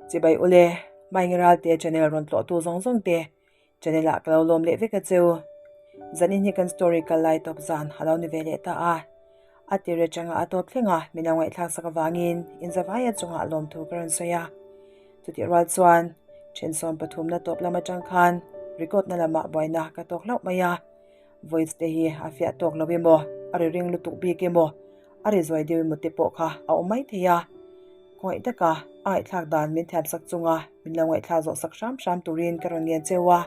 Chibai ule, Maingiralte channel rawn tlawhtu zawng zawng te channel ah ka lo lawm leh vek a cheu. Zanin hi kan story kal lai tawp zan a lo ni ve leh ta a. A tir atanga a tawp thleng a min lo ngaihthlak sak avangin inzavaia chungah lawmthu ka rawn sawi a. Chutih rual chuan thensawm pathumna tawp lam atang khan record na lamah buaina ka tawk hlauh mai a. Voice te hi a fiah tawk lo emaw, a ri ring lutuk bik emaw, a ri zuai deuh emaw te pawh kha a awm mai thei a. Khawngaih taka a ngaihthlak dan min thiam sak chunga min lo ngaihthlak zawh sak hram hram turin ka rawn ngen cheu a.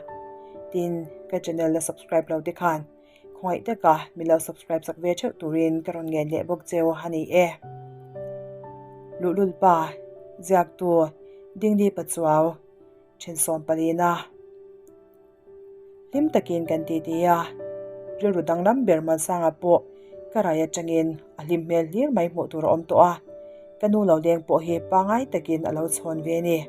Tin, ka channel la subscribe lo te khan khawngaih taka min lo subscribe sak ve theuh turin ka rawn ngen leh bawk cheu a ni e. Luhlul pa, ziaktu, Dingdi Pachuau, Thensawm palina. Hlim takin kan titi a, rilru danglam ber Malsanga pawh ka rai atangin a hlim hmel hlir mai hmuh tur a awm tawh a, ka nu lo leng pawh hi pangai takin a lo chhawn ve a ni.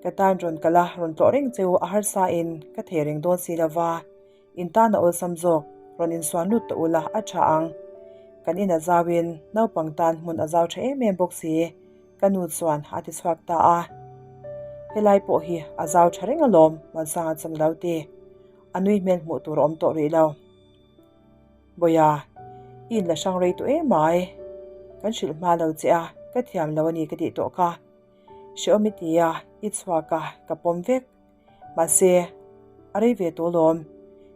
Ka tan rawn kal a, rawn tlawh reng cheu a harsa in ka thei reng dawn si lova, in tan a awlsam zawk, rawn insuan lut tawh ula a tha ang. Kan in a zau in naupang tan hmun a zau tha em em bawk si. Ka nu chuan a ti chhuak ta a. Helai pawh hi a zau tha reng alawm, Malsanga chuan a lo ti. A nui hmel hmuh tur a awm tawh rih lo. Bawiha, i inla hrang rei tawh em mai. Kan hrilh hma lo che a, ka thiam lo a ni ka tih tawh kha. Hrehawm i ti a, i chhuak a, ka pawm vek. Mahse, a rei ve tawh alawm.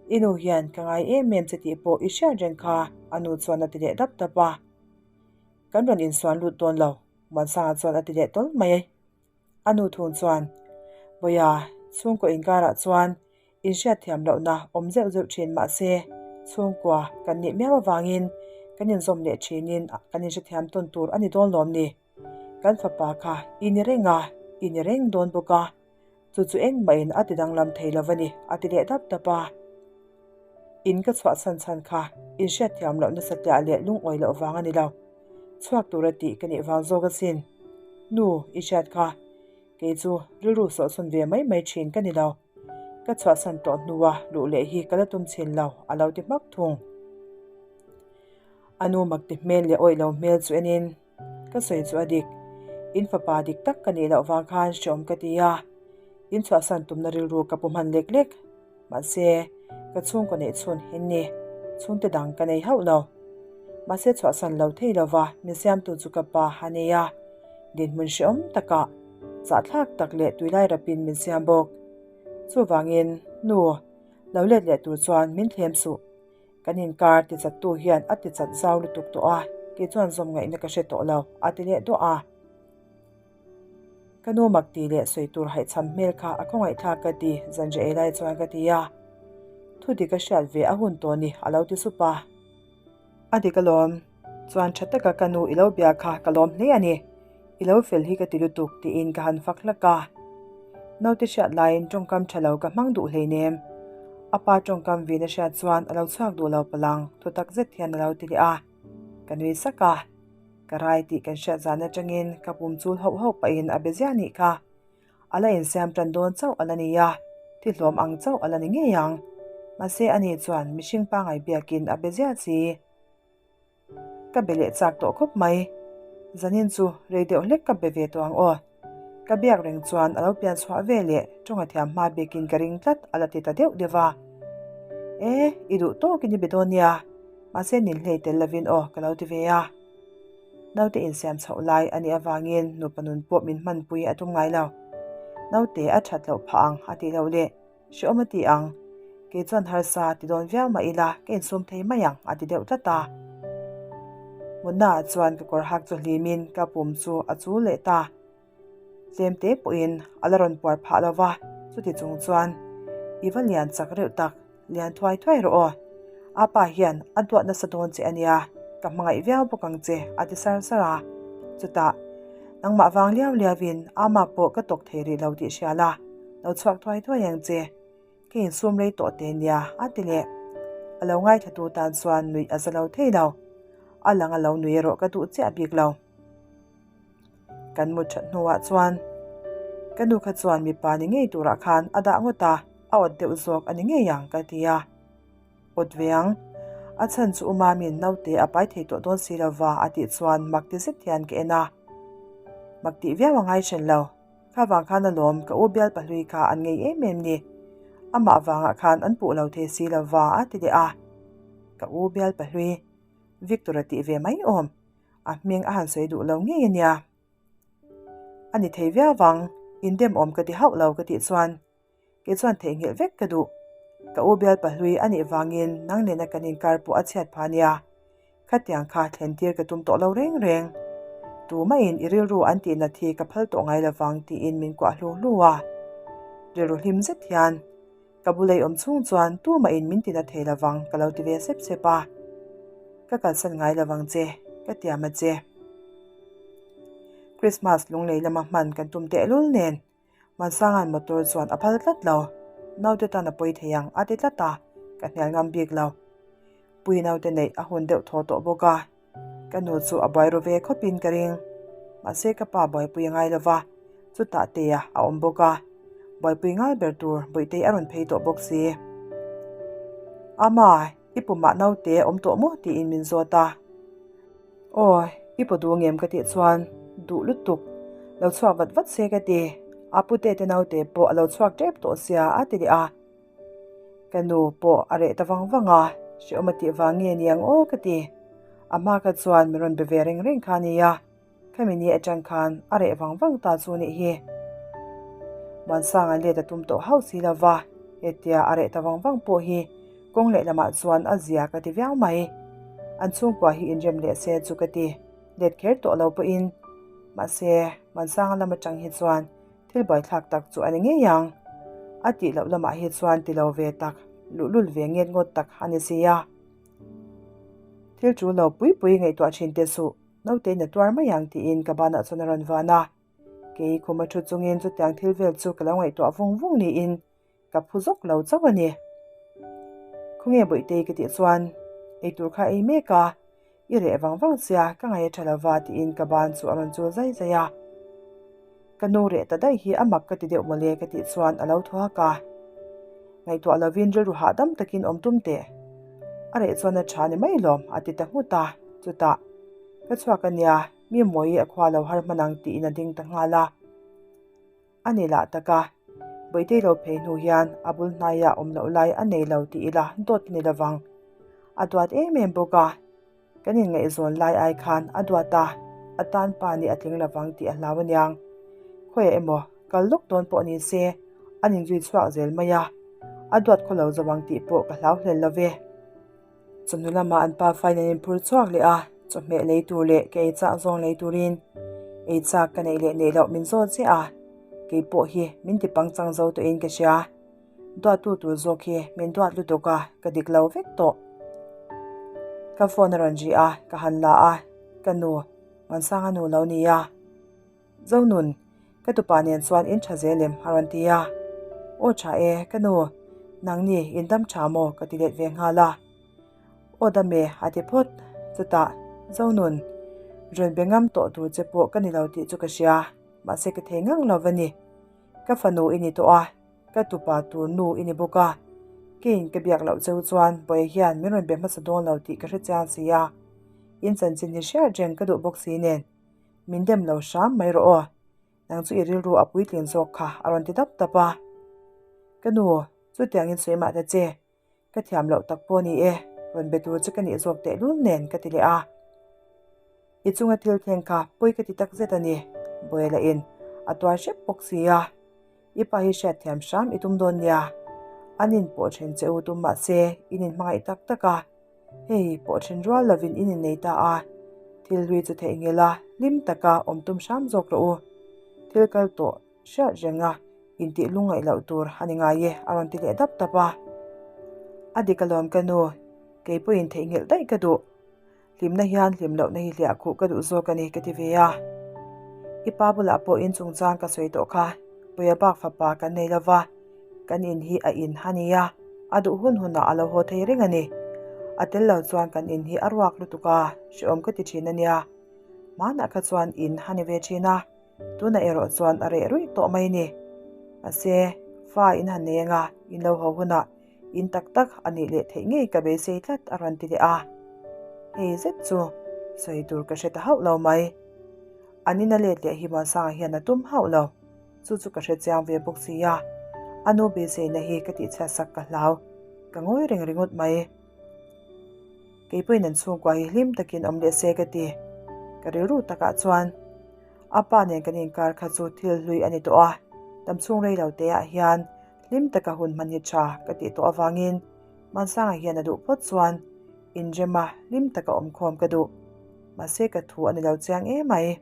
I nu hian ka ngai em em che tih pawh i hriat reng kha, a nu chuan a ti leh dap dap a. Kan rawn insuan lut dawn lo, Muansanga chuan a ti leh tawl mai. A nu thung chuan, Bawiha, chhungkaw inkarah chuan inhriatthiam lohna awm zeuh zeuh thin mah se, chhungkua kan nih miau avangin kan inzawm leh thinin kan inhrethiam tawn tur a ni dawn lawm ni. Kan fapa kha i ni reng a, i ni reng dawn bawk a. Chu chu engmahin a ti danglam thei lo a ni, a ti leh dap dap a. In ka chhuahsan chhan kha inhriatthiam loh nasa tliah leh lungawi loh vang a ni lo. Chhuak tura tih ka nih vang zawk asin. Nu, i hriat kha. Kei chu rilru sawhsawn ve mai mai thin ka ni lo. Ka chhuahsan tawh hnua luh leh hi ka la tum chhin lo, a lo ti hmak thung. A nu mak ti hmel leh awih lo hmel chu enin Ka sawi chu a dik. In fapa dik tak ka nih loh vang khan hreawm ka ti a, in chhuahsan tumna rilru ka pu hman lek lek. Mahse, ka chhungkaw neih chhun hin ni. Chhungte dang ka nei hauh lo. Mahse chhuahsan lo thei lova min siamtu chu ka pa a nei a, dinhmun hreawm takah zahthlak tak leh tuilai rapin min siam bawk. Chuvangin, nu, lo let leh tur chuan min thlem suh. Kan inkar tichattu hian a tichat zau lutuk tawh a, kei chuan zawm ngaihna ka hre tawh lo, a ti leh duah a. Ka nu mak tih leh sawi tur haihchham hmel kha a khawngaihthlak ka ti, zanri ei lai chuan ka ti a. Thu dik a hriat ve a hun tawh ni, a lo ti sup a. A dik alawm, chuan tha taka ka nu i lo bia kha ka lawm hle a ni. I lo fel hi ka ti lutuk tiin ka han fak hlak a. Naute hriat laiin tawngkam tha lo ka hmang duh hleinem. A pa tawngkam vin a hriat chuan a lo chhuak duh lo palang thu tak zet hian a lo ti leh a. Ka nui sak a. Ka rai tih kan hriat zan atangin ka pum chul hauh hauh pahin a be ziah nih kha. A la insiam tan dawn chauh a la ni a, thi hlawm ang chauh a la ni ngei ang. Mahse ani chuan mihring pangai biakin a be ziah si. Ka be leh chak tawh khawp mai. Zanin chu rei deuh hlek ka be ve tawh ang aw. Ka biak reng chuan a lo pian chhuah ve leh tawnga thiam hma bikin ka ring tlat a la ti ta deuh deuh a. E, i duh tawkin i be dawn nia, mahse nin hlei tel lovin aw ka lo ti ve a. Naute insiam chhoh lai a nih avangin nupa nun pawh min hmanpui a tum ngai lo. Naute a that loh phah ang a tih loh leh. Hrehawm a ti ang. Kei chuan harsa ti dawn viau mah ila ka insum thei mai ang a ti deuh tlat a. Mutnaah chuan ka kawr hak chu hlimin ka pum chu a chul leh ta. Tlem te pawhin a la rawn puar phah lo va, chuti chung chuan i va lian chak reuh tak, lian thuai thuai rawh aw. A pa hian a duat nasa dawn che a nia, ka hmangaih viau bawk ang che a ti sar sar a. Chutah nangmah vang liau liauin ama pawh ka tawk thei rih lo tih hria la. Lo chhuak thuai thuai ang che, ka insum rei tawh te nia a ti leh. A lo ngaithla tu tan chuan nuih a za lo thei lo. A lang a lo nui erawh ka duh chiah bik lo. Kan mut that hnuah chuan ka nu kha chuan mipa ni ngei turah khan a dah ngawt a, a awt deuh zawk a ni ngei ang ka ti a. Awt ve ang. A chhan chu Umamin naute a pai thei tawh dawn si lova a tih chuan mak ti zet hian ka en a. Mak tih viau a ngai hran lo. Kha vang khan alawm ka u bial pahlui kha an ngei em em ni. Amah vangah khan an puh lo thei si lo va a ti leh a. Ka u bial pahlui Victor a tih ve mai awm. A hming a han sawi duh lo ngei a nia. A ni thei viau vang, indem awm ka ti hauh lo ka tih chuan kei chuan theihnghilh vek ka duh. Ka u bial pahlui a nih vangin nang nena kan inkar pawh a chhiat phah nia. Khatiang kha thlen tir ka tum tawh lo reng reng. Tumahin i rilru an tih nat hi ka phal tawh ngai lovang tiin min kuah hlu hlu a. Rilru hlim zet hian ka bulei awm chhung chuan tumahin min ti na thei lovang ka lo ti ve sep sep a. Ka kalsan ngai lovang che, ka tiam a che. Christmas lunglei lama hman kan tum tehlul nen. Hmansanga'n motor chuan a phal tlat lo. Naute tan a pawi thei ang a ti tlat a, ka hnial ngam bik lo. Pui naute neih a hun deuh thaw tawh bawk a, ka nu chu a buai ru ve khawpin ka ring. Mahse ka pa buaipui a ngai lo va, chutah Tea a awm bawk a, buaipui ngal ber tur Bawihtei a rawn phei tawh bawk si. Ama, i pumah naute a awm tawh maw? tiin min zawt a. Aw, i paw duh ngem ka tih chuan duh lutuk, lo chhuak vat vat se ka ti, a pute te naute pawh a lo chhuak tep tawh sia a ti leh a. Ka nu pawh a reh ta vang vang a, hrehawm a tih vang nge niang aw ka ti. A hma kha chuan min rawn be ve reng reng kha a nia. Khami ni atang khan a reh vang vang ta chu nih hi. Muansanga let a tum tawh hauh si lo va, hetia a reh ta vang vang pawh hi kawng lehlamah chuan a zia ka ti viau mai. An chhungkua hi inrem leh se chu ka ti, let kher tawh lo pawhin. Mahse, Muansanga lam atang hi chuan thil buaithlak tak chu a ni ngei ang. A tih loh lamah hi chuan ti lo ve tak, luhlul ve nget ngawt tak a ni si a. Thil tul lo pui pui ngaihtuah thin teh suh. Naute na tuar mai ang tiin ka banah chuan a rawn van a. Kei khuma thu chungin chutiang thil vel chu ka lo ngaihtuah vung vung niin ka phu zawk lo chauh a ni. Khawnge Bawihtei ka tih chuan eitur kha ei mek a, i reh vang vang sia ka ngaih a tha lova tiin ka ban chu a rawn chul zai zai a. Ka nu reh ta daih hi a mak ka ti deuh mawle ka tih chuan a lo thaw hak a. Ngaihtuah lovin rilru hahdam takin awm tum teh. A reh chuan a tha ni mai lawm a ti ta nghut a. Chutah, Ka chhuak a nia, mi mawi a khua lo har hman ang tiin a ding ta nghal a. A ni lah tak a, Bawihtei lo phei hnu hian a bul hnaiah awm loh lai a nei lo ti ila dawt a ni lovang. A duat em em bawk a. Kan inngaihzawn lai ai khan a duat a, a tan pa nih a tling lovang tih a hlau aniang. Khawiah emaw kal lawk dawn pawh ni se, an inzui chhuak zel mai a, a duat khaw lo zo ang tih pawh ka hlau hlel lo ve. Chawhnu lamah an pa fain an inphur chhuak leh a, chawhmeh lei tur leh ka ei chak zawng lei turin ei chak ka neih leh neih loh min zawt ziah a, kei pawh hi min ti pangchang zo tawhin ka hria. Duattu tur zawk hi min duat lutuk a, ka dik lo vek tawh. Ka phone a rawn ri a, ka han la a, ka nu, Muansanga nu lo ni a. Zonun, ka tupa nen chuan in tha zel em? a rawn ti a. Aw tha e, ka nu, nangni in dam tha maw? ka ti let ve nghal a. Aw dam e, a ti phawt. Chutah, Zonun, rawn be ngam tawh tur che pawh ka ni lo tih chu ka hria, mahse ka thei ngang lo va ni. Ka fanu i ni tawh a. Ka tupa tur nu i ni bawk a, keiin ka biak loh cheu chuan Bawiha hian min rawn be hmasa dawn lo tih ka hre chiang si a, in chanchin hi hriat reng ka duh bawk si nen min dem lo hram mai rawh aw, nang chu i rilru a puitlin zawk kha a rawn ti dap dap a. Ka nu, chutiangin sawi mah ta che, Ka thiam loh tak pawh ni e, rawn be tur che ka nih zawk tehlul nen ka ti leh a. I chunga thil thleng kha pawi ka ti tak zet a ni, Buaila in a tuar hrep bawk si a. I pa hi hriat thiam hram i tum dawn nia. An in pawh then che u tum mah se in in hmangaih tak tak a. Hei pawh then rual lovin in innei ta a. Thil hlui chu theihnghilh a, hlim taka awm tum hram zawk rawh u. Thil kal tawh. Hriat reng a, intih lungngaih loh tur a ni ngai e, a rawn ti leh dap dap a. A dik alawm ka nu, kei pawhin theihnghilh daih ka duh. Hlimna hian hlim lohna hi hliah khuh ka duh zawk a ni ka ti ve a. I pa bulah pawh in chungchang ka sawi tawh kha, Puia bak fapa kan nei lova, kan in hi a in a nia, a duh hun hunah a lo haw thei reng a ni. A tel lo chuan kan in hi a ruak lutuk a, hrehawm ka ti thin a nia. Hmanah kha chuan in a ni ve thin a. Tunah erawh chuan a reh ruih tawh mai ni. Mahse, fa in han nei anga in lo haw hunah in tak tak a nih leh theih ngei ka beisei tlat a rawn ti leh a. Hei zet chu sawi tur ka hre ta hauh lo mai. An ina let leh hi Muansanga hian a tum hauh lo. Chu chu ka hre chiang ve bawk si a, a nu beiseina hi ka tihchhiat sak ka hlau. Ka ngawi reng ringawt mai. Kei pawhin an chhungkua hi hlim takin awm leh se ka ti. Ka rilru takah chuan a pa nen kan inkar kha chu thil hlui a ni tawh a, tam chhung rei lo te ah hian hlim taka hun hman hi tha ka tih tawh avangin Mansanga hian a duh phawt chuan inrema hlim taka awmkhawm ka duh. Mahse ka thu a ni lo chiang emai.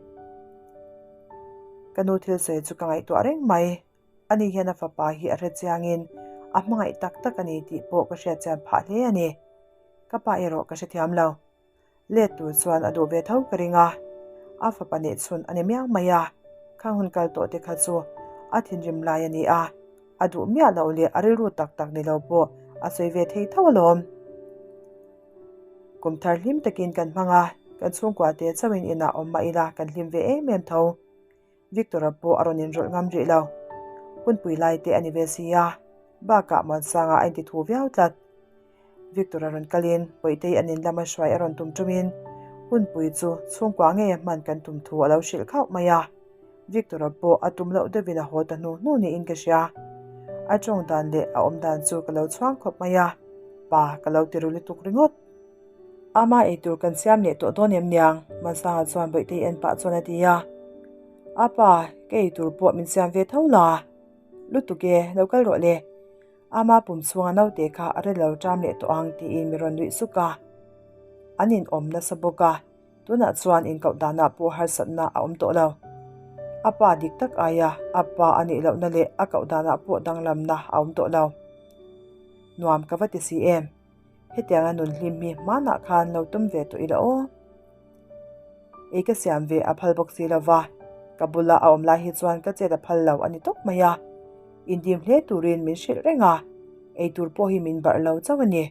Ka nu thil sawi chu ka ngaihtuah reng mai. Ani hian a fapa hi a hre chiangin a hmangaih tak tak a ni tih pawh ka hriat chian phah hle a ni. Ka pa erawh ka hrethiam lo. Let tur chuan a duh ve tho ka ring a, a fapa neih chhun a ni miau mai a, khang hun kal tawh te kha chu a thinrim lai a ni a, a duh miah loh leh a rilru tak tak ni lo pawh a sawi ve thei tho alawm. Kum thar hlim takin kan hmang a, kan chhungkua te chauhin inah awm mah ila kan hlim ve em em tho. Victor-a pawh a rawn inrawlh ngam rih lo. Hunpui lai te a ni ve si a, bakah Muansanga a inti thu viau tlat. Victor-a rawn kalin Bawihtei an in lama hruai a rawn tum ṭumin hunpui chu chhungkua ngeia hman kan tum thu a lo hrilh khauh mai a. Victor-a pawh a tum loh deuhin a haw ta hnu hnu niin ka hria. A ṭawng dan leh a awm dan chu ka lo chhuang khawp mai a, pa ka lo ti ru lutuk ringawt. Ama eitur kan siam leh tawh dawn em niang? Mansanga chuan Bawihtei en pah chuan a ti a. A pa, ka eitur pawh min siam ve tho la. Lutuk e, lo kal rawh le. Ama pum chhunga naute kha a rel lo ṭam leh tawh ang tiin mi rawn nuih suk a. An inawm nasa bawk a, tunah chuan inkoh danah pawh harsatna a awm tawh lo. A pa dik tak aia a pa a nih lohna leh a koh danah pawh danglamna a awm tawh lo. Nuam ka va ti si em? Hetianga nun hlim hi hmanah khan lo tum ve tawh ila aw. Ei ka siam ve a phal bawk si lova, ka bula a awm lai hi chuan ka chet a phal lo a ni tawp mai a. Indim hle turin min hrilh reng a, ei tur pawh hi min barh lo chauh a ni.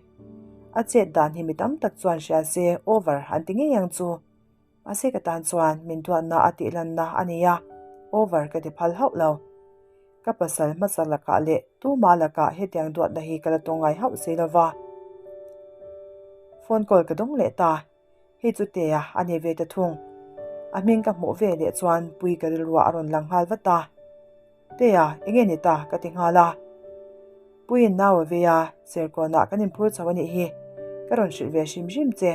A chet dan hi mi tam tak chuan hria se over an ti ngei ang chu. Mahse ka tan chuan min duatna a tihlanna a ni a, over ka ti phal hauh lo. Ka pasal hmasa lakah leh tuma lakah hetiang duatna hi ka la tawng ngai hauh si lova. Phone call ka dawng leh ta, hei chu Tea a ni ve ta thung. A hming ka hmuh ve leh chuan pui ka rilruah a rawn lang nghal vat a. Tea, enge ni ta? ka ti nghal a. Puiin nau a vei a, Serkawnah kan inphur chho a nih hi, ka rawn hrilh ve hrim hrim che.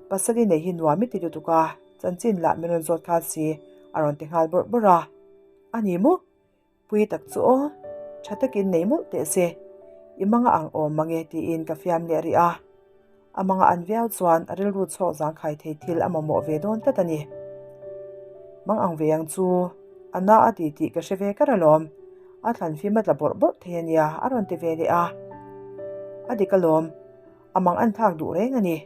Pasal i nei hi nuam i ti lutuk a, chanchin lah min rawn zawt kha si, a rawn ti nghal bawrh bawrh a. A ni maw? Pui tak chu aw, tha takin nei mawlh teh se, i manga ang awm mange tiin ka fiam leh rih a. A manga an viau chuan a rilru chhawk zangkhai thei thil a mamawh ve dawn tlat a ni. Mang ang ve ang chu, a na a ti tih ka hre ve kar alawm, a thlan fim a tla bawrh bawrh thei a nia a rawn ti ve leh a. A dik alawm, a mang an thlak duh reng a ni.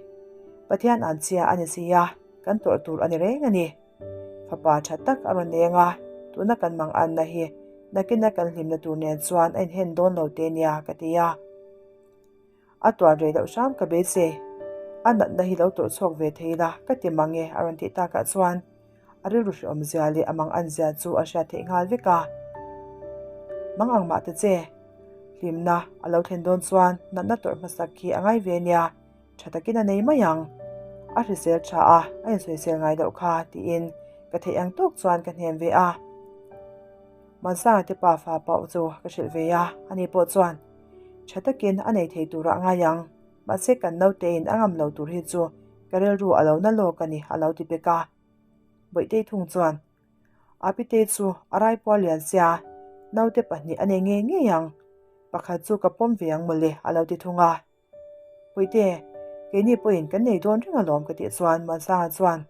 Pathian an chhia a ni si a, kan tawrh tur a ni reng a ni. Fapa tha tak a rawn eng a, tuna kan mang anna hi nakina kan hlimna tur nen chuan a inhen dawn lo te nia ka ti a. A tuar rei loh hram ka beisei. A natna hi lo tawrh chhuak ve thei ila ka ti mang e a rawn tih takah chuan a rilru hreawm zia leh a mang an zia chu a hriat theih nghal vek a. Mang ang mah ta che. Hlimna a lo thlen dawn chuan natna tawrh hmasak khi a ngai ve nia. Tha takin a nei mai ang. A hrisel tha a, a insawisel ngai loh kha tiin ka theih ang tawk chuan ka hnem ve a. Mansanga te pa fa pawh chu ka hrilh ve a, ani pawh chuan tha takin a nei thei turah ngai ang, mahse kan nautein a ngam lo tur hi chu ka rilru a lo na lawk a ni a lo ti bek a. Bawihtei thung chuan Apitei chu a raipuar lian sia, naute pahnih a nei ngei ngei ang, pakhat chu ka pawm ve ang mawle a lo ti thung a. Puite, keini pawhin kan nei dawn reng alawm ka tih chuan Muansanga chuan,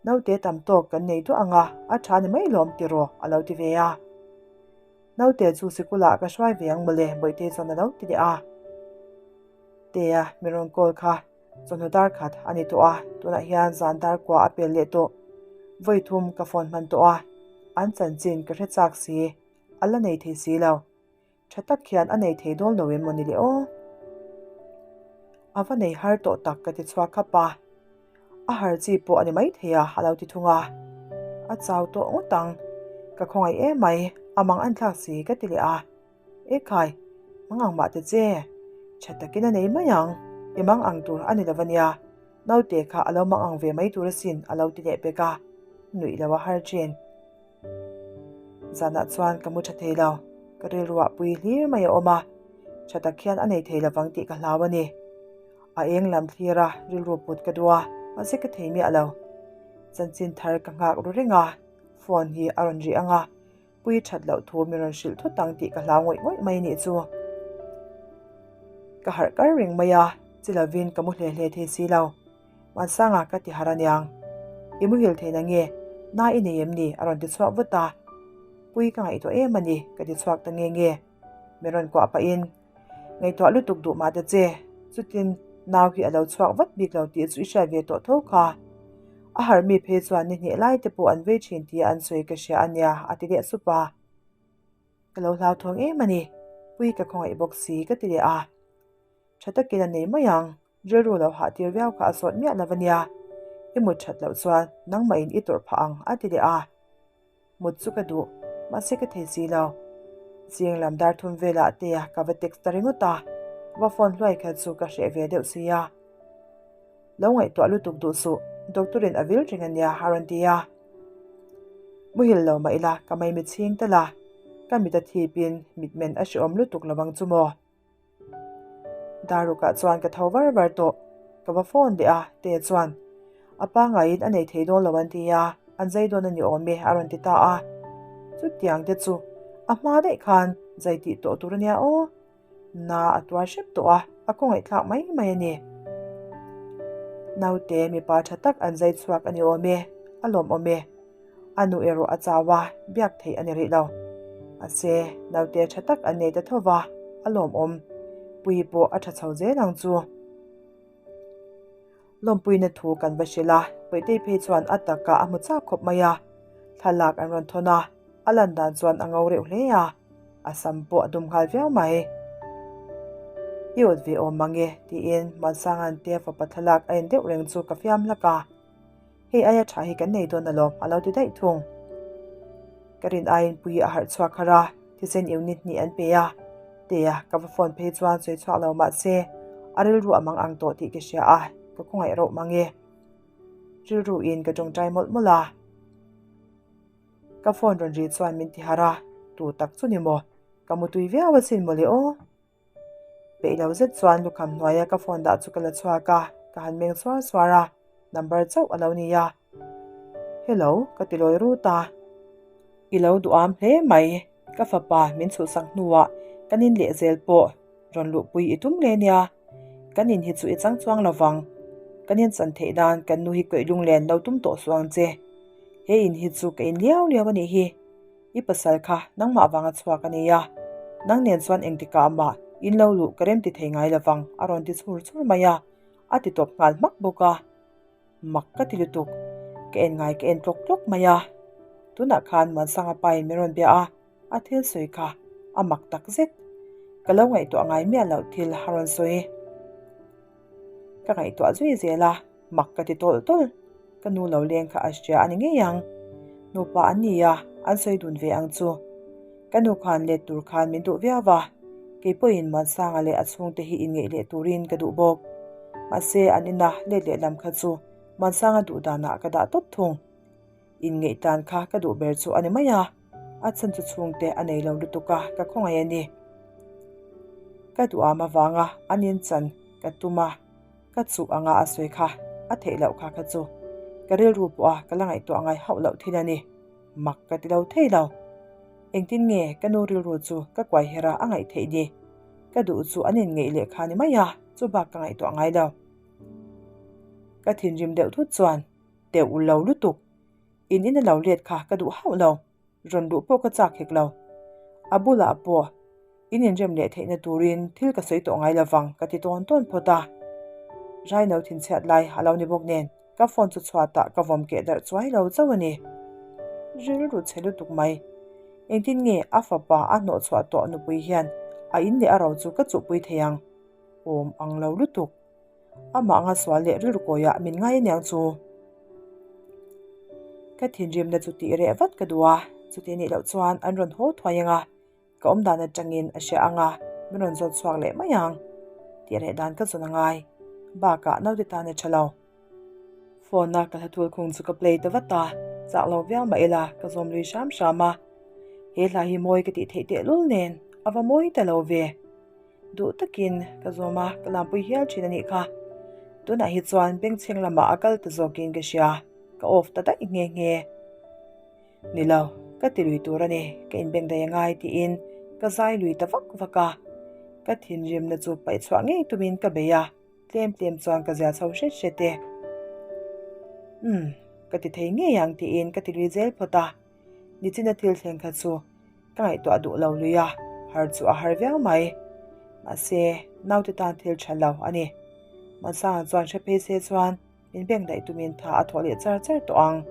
Naute tam tawk kan nei duah ang a, a tha ni mai lawm tiraw a lo ti ve a. Naute chu sikulah ka hruai ve ang mawle Bawihtei chuan a lo ti leh a. Tea, mi rawn call kha chawhnu dar khat a ni tawh a, tunah hian zan dar kua a pel leh tawh. Vawi thum ka phone hman tawh a, an chanchin ka hre chak si, a la nei thei si lo. Tha tak hian a nei thei dawn lo em maw ni le aw? A va nei har tawh tak ka ti chhuak khap a. A har chi pawh a ni mai thei a, a lo ti thung a. A chau tawh ngawt ang. Ka khawngaih em mai, a mang an thlak si ka ti leh a. Ekhai, mang ang mah ta che. Tha takin a nei mai ang, i mang ang tur a ni lo a nia. Naute kha a lo mang ang ve mai tur asin a lo ti leh pek a. Nuih lo a har thin. Zanah chuan ka mu tha thei lo, ka rilruah pui hlir mai a awm a, tha tak hian a nei thei lovang tih ka hlau a ni. A eng lam thlir a, rilru put ka duh a, mahse ka thei miah lo. Chanchin thar ka nghak ru reng a, phone hi a rawn ri ang a, pui that loh thu min rawn hrilh thut ang tih ka hlau ngawih ngawih mai nih chu. Ka harh kar reng mai a, chi lovin ka mu hle hle thei si lo. Hmansanga ka ti harh aniang. I muhil thei na nge? Na i nei em ni? A rawn ti chhuak vut a. Pui ka ngaihtuah em a ni, ka ti chhuak ta nge nge. Min rawn kuah pahin, Ngaihtuah lutuk duh mah ta che, chutin nau hi a lo chhuak vat bik lo tih chu i hriat ve tawh tho kha. A harh mi phei chuan ni hnih lai te pawh an vei thin tia an sawi ka hria ania, a ti leh sup a. Ka lo hlauthawng em a ni, Pui ka khawngaih bawk si, ka ti leh a. Tha takin a nei mai ang. Rilru lo hah tir viau kha a sawt miah lo ania. I mut that loh chuan nangmah in i tawrh phah ang a ti leh a. Mut chu ka duh, mahse ka thei si lo. Zing lam dar thum velah te ka va text ta ringawt a, va phone hluai kha chu ka hreh ve deuh si a. Lo ngaihtuah lutuk duh suh, doctor in a vil reng ania a rawn ti a. Muhil lo mah ila ka mai mitchhing tal a, ka mit a thip in mitmen a hrehawm lutuk lo ang chu maw. Darukah chuan ka tho var var tawh. Ka va phone leh a, Te chuan, A pangaiin a nei thei dawn lo an ti a, an zai dawn a ni awm e a rawn ti ta a. Chutiang te chu a hma daih khan zai tih tawh tur a nia aw. Na a tuar hrep tawh a, a khawngaihthlak mai mai a ni. Naute mipa tha tak an zai chhuak a ni awm e, a lawmawm e. A nu erawh a chau a, biak theih a ni rih lo. Mahse, naute tha tak an nei ta tho va, a lawmawm. Pui pawh a tha chho zel ang chu. Lawmpuina thu kan va hrilh a, Puitei phei chuan a takah a hmu chak khawp mai a. Thlalak an rawn thawn a, a lan dan chuan a ngo reuh hle a, a sam pawh a dum nghal viau mai. I awt ve awm mang e, tiin Muansanga'n tia fapa thlalak a en deuh reng chu ka fiam hlak a. Hei aia tha hi kan nei dawn alawm a lo ti daih thung. Ka rin aiin pui a harh chhuak har a, thisen unit hnih an pe a. Tea ka va phone phei chuan sawi chhuak lo mah se a rilru a mang ang tawh tih ka hria a, ka khawngaih rauh mang e. Rilru in ka tawngtai mawlh mawlh a. Ka phone rawn ri chuan min ti harh a, tu tak chu ni maw? Ka mutui viau asin mawle aw. Peih lo zet chuan lukham hnuaia ka phone dah chu ka la chhuak a, ka han meng suar suar a, number chauh a lo ni a. Hello, ka ti lawi rut a. I lo duham hle mai, ka fapa min chhuhsak hnuah kan in lehzel pawh rawn luhpui i tum hle nia. Kan in hi chu i chang chuang lo vang. Kan in chan theih nan kan nu hi kawih lunglen lo tum tawh suh ang che. He in hi chu ka in liau liau a nih hi. I pasal kha nangmah vanga chhuak a nia, nang nen chuan engtikah mah in lo luh ka rem ti thei ngai lovang a rawn ti chhur chhur mai a, a ti tawp nghal hmak bawk a. Mak ka ti lutuk, ka en ngai ka en tlawk tlawk mai a. Tunah khan Muansanga pain min rawn bia a, a thil sawi kha a mak tak zet. Ka lo ngaihtuah ngai miah loh thil a rawn sawi. Ka ngaihtuah zui zel a, mak ka ti tawlh tawlh. Ka nu lo leng kha a hria a ni ngei ang. Nupa an ni a, an sawi dun ve ang chu. Ka nu khan let tur khan min duh viau va, kei pawhin Muansanga leh a chhungte hi inngeih leh turin ka duh bawk. Mahse, an ina let leh lam kha chu Muansanga duh danah ka dah tawp thung. Inngeih tan kha ka duh ber chu a ni mai a, a chhan chu chhungte a nei lo lutuk a, ka khawngaih a ni. Ka duham avanga an inchan ka tum a, ka chuh anga a sawi kha a theih loh kha kha chu ka rilru pawh a ka la ngaihtuah ngai hauh loh thil a ni. Mak ka ti lo thei lo. Engtin nge ka nu rilru chu ka kuai her a a ngaih theih ni? Ka duh chu an inngeih leh kha ni mai a, chu bak ka ngaihtuah ngai lo. Ka thinrim deuh thut chuan teuh lo lutuk. In in a lo let kha ka duh hauh lo. Rawn luh pawh ka chak hek lo. A bulah pawh in inrem leh theihna turin thil ka sawi tawh ngai lovang ka ti tawn tawn phawt a. Raino thinchhiat lai a lo ni bawk nen ka phone chu chhuatah ka vawm keh darh chuai lo chauh a ni. Rilru chhe lutuk mai. Engtin nge a fapa a hnawh chhuah tawh nupui hian a in leh a ro chu ka chuhpui thei ang? Awm ang lo lutuk. Amah anga sual leh rilru kawiah min ngai aniang chu. Ka thinrimna chu tih reh vat ka duh a, chuti nih loh chuan an rawn haw thuai ang a, ka awm dan atangin a hria ang a, min rawn zawt chhuak leh mai ang. Tih reh dan ka zawn a ngai. Bakah naute tan a tha lo. Phone a ka hla thul khung chu ka play ta vat a. Chak lo viau mah ila ka zawm lui hram hram a. He hla hi mawi ka tih theih tehlul nen a va mawi ta lo ve. Duh takin ka zawm a, ka lampui hial thin a nih kha. Tunah hi chuan bengchheng lamah a kal ta zawkin ka hria, ka off ta daih nghe nghe. Ni lo, ka ti lui tur a ni, ka inbeng daih a ngai tiin ka zai lui ta vak vak a. Ka thinrimna chu paih chhuah ngei tumin ka bei a, tlem tlem chuan ka zia chho hret hret e. Umm, ka ti thei ngei ang tiin ka ti lui zel phawt a. Nichina thil thleng kha chu ka ngaihtuah duh lo lui a, har chu a har viau mai. Mahse, naute tan thil tha lo a ni. Mansanga chuan hre phei se chuan min beng daih tumin tha a thawh leh char char tawh ang.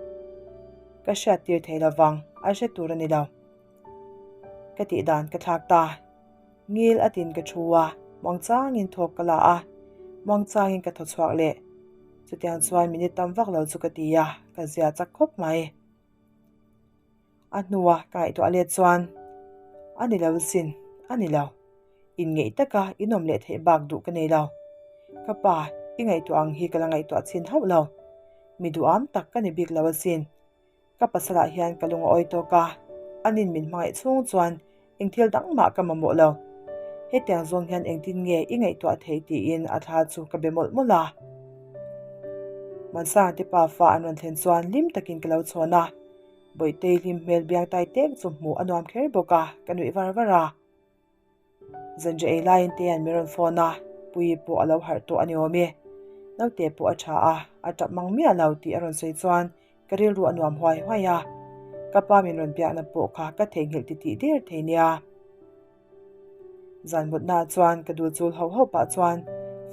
Ka hriat tir thei lovang, an hre tur a ni lo. Ka tih dan ka thlak ta. Ngil a tin ka thu a, muangchangin thawk ka la a, muangchangin ka thaw chhuak leh. Chutiang chuan minute tam vak lo chu ka ti a, ka zia chak khawp mai. A hnua ka ngaihtuah let chuan, A ni lo sin, a ni lo. Inngeih taka in awm leh theih bak duh ka nei lo. Ka pa, i ngaihtuah ang hi ka la ngaihtuah chhin hauh lo. Mi duham tak ka ni bik lo asin. Ka pasalah hian ka lung a awi tawk a, anin min hmangaih chhung chuan Eng thil dang mah ka mamawh lo. Hetiang zawng hian engtin nge i ngaihtuah theih tiin a thla chu ka be mawlh mawlh a. Mansanga te pa fa an rawn thlen chuan hlim takin ka lo chhawn a. Bawihtei hlim hmel biang tai tek chu hmuh a nuam kher bawk a, ka nuih var var a. Zanriah ei laiin Teian min rawn phone a, Puii pawh a lo harh tawh a ni awm e. Naute pawh a tha a, a tap mang miah lo tih a rawn sawi chuan Ka rilru a nuam huai huai a, ka pa min rawn biakna pawh kha ka theihnghilh titih der thei nia. Zan mutnaah chuan ka dul chul hauh hauh pah chuan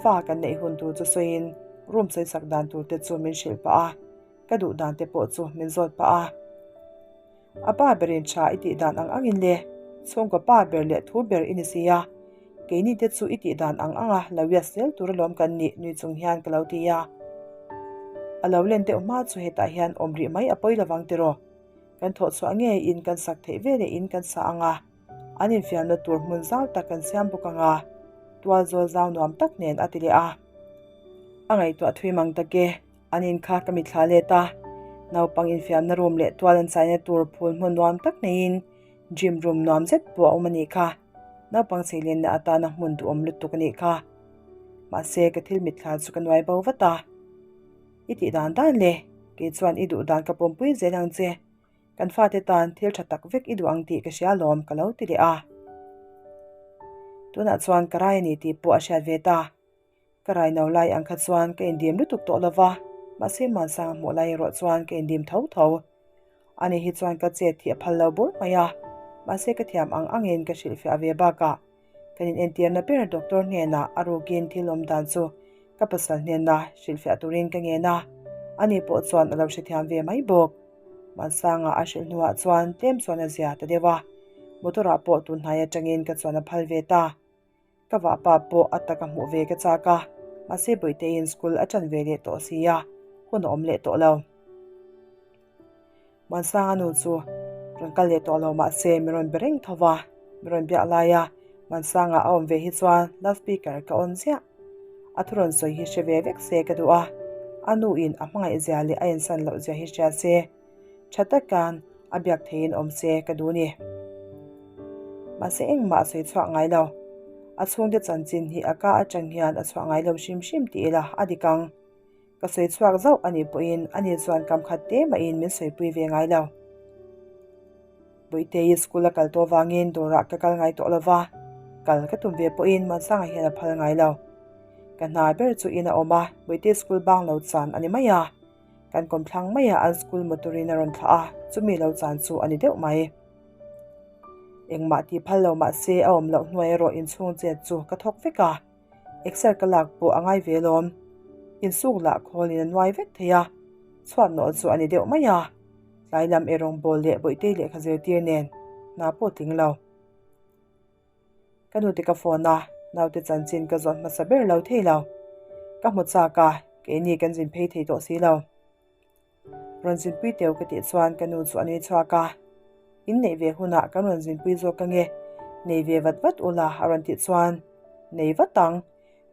fa kan neih hun tur chu sawiin room sawisak dan tur te chu min hrilh pah a, ka duh dan te pawh chu min zawt pah a. A pa berin tha i tih dan ang angin le, chhungkaw pa ber leh thu ber i ni si a, keini te chu i tih dan ang anga lo ias zel tur alawm kan nih nui chung hian ka lo ti a. A lo len deuh hma chu hetah hian awm rih mai a pawi lovang tiraw? Kan thawh chhuah ngei in kan sak theih veleh in kan sa ang a, an infiamna tur hmun zau tak kan siam bawk ang a, tual zawl zau nuam tak nen a ti leh a. A ngaihtuah thui mang tak e. An in kha ka mitthla let a, naupang infiamna room leh tual an chaina tur phul hmun nuam tak neiin gym room nuam zet pawh a awm a nih kha. Naupang cheilenna atana hmun duhawm lutuk a nih kha. Mahse, ka thil mitthla chu ka nuai bo vat a. I tih dan dan le, kei chuan i duh dan ka pawmpui zel ang che. Kan fate tan thil tha tak vek i duh ang tih ka hria alawm ka lo ti leh a. Tunah chuan ka rai a ni tih pawh a hriat ve ta. Ka raino lai ang kha chuan ka indim lutuk tawh lova, mahse Muansanga hmuh lai erawh chuan ka indim tho tho. Ani hi chuan ka chet hi a phal lo bur mai a, mahse ka thiam ang angin ka hrilhfiah ve bakah kan inentirna ber doctor hnenah a rukin thil awm dan chu ka pasal hnena hrilhfiah turin ka ngen a, ani pawh chuan a lo hrethiam ve mai bawk. Muansanga a hrilh hnuah chuan tlem chuan a zia ta deuh a, motor ah pawh tunhnai atangin ka chuan a phal ve ta. Ka vahpa pawh a taka hmuh ve ka chak a, mahse Bawihteiin school a ṭan ve leh tawh si a, hun a awm leh tawh lo. Muansanga nu chu rawn kal leh tawh lo mahse min rawn be reng tho va, min rawn biak lai a, Muansanga a awm ve hi chuan loudspeaker ka on ziah. A thu rawn sawi hi hre ve vek se ka duh a, a nuin a hmangaih zia leh a insan loh zia hi hria se. Tha takan a biak theiin awm se ka duh ni. Mahse engmah a sawi chhuak ngai lo. A chhungte chanchin hi a ka atang hian a chhuah ngai lo hrim hrim tih ila a dik ang. Ka sawi chhuak zauh a nih pawhin ani chuan kam khat te mahin min sawipui ve ngai lo. Bawihtei school a kal tawh vangin dawrah ka kal ngai tawh lo va, kal ka tum ve pawhin Muansanga hian a phal ngai lo. Ka hna ber chu in a awm a, Bawihtei school bang lo chan a ni mai a. Kan kawmthlang maiah an school motor in a rawn thlah a, chumi lo chan chu a ni deuh mai. Engmah tih phal lo mah se a awm loh hnuai erawh inchhung chet chu ka thawk vek a, exer ka lak pawh a ngai ve lawm. Insuk lah khawl in a nuai vek thei a, chhuat nawh chu a ni deuh mai a. Tlai lam eirawng bawl leh bawihte lehkha zirtir nen hna pawh tling lo. Ka nute ka phone a, naute chanchin ka zawt hmasa ber lo thei lo. Ka hmu chak a, keini kan zin phei thei tawh si lo. Rawn zinpui teu ka tih chuan ka nu chu a nui chhuak a, In neih ve hunah kan rawn zinpui zawk ange, nei ve vat vat ula a rawn tih chuan, Nei vat ang,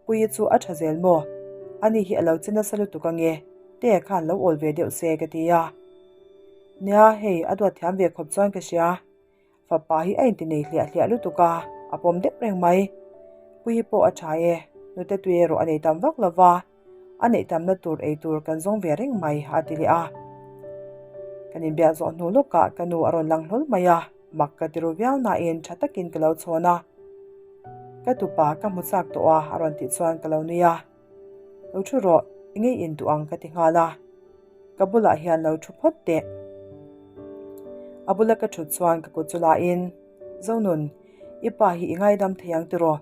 Puii chu a tha zel maw? Ani hi a lo che nasa lutuk ange, Tea khan lo awl ve deuh se ka ti a. Nia, hei a duat thiam ve khawp chuan ka hria. Fapa hi a inti nei hliah hliah lutuk a, a pawm deuh reng mai. Puii pawh a tha e, nute tui erawh a nei tam vak lo va, a neih tamna tur ei tur kan zawng ve reng mai a ti leh a. Kan inbiak zawh hnu lawkah ka nu a rawn lang hlawl mai a, mak ka ti ru viau nain tha takin ka lo chhawn a. Ka tupa ka hmu chak tawh a a rawn tih chuan ka lo nui a. Lo thu rawh, i ngei in duh ang ka ti nghal a. Ka bulah hian lo thu phawt teh. A bula ka thut chuan ka kut chu lain, Zonun, i pa hi i ngaidam thei ang tiraw?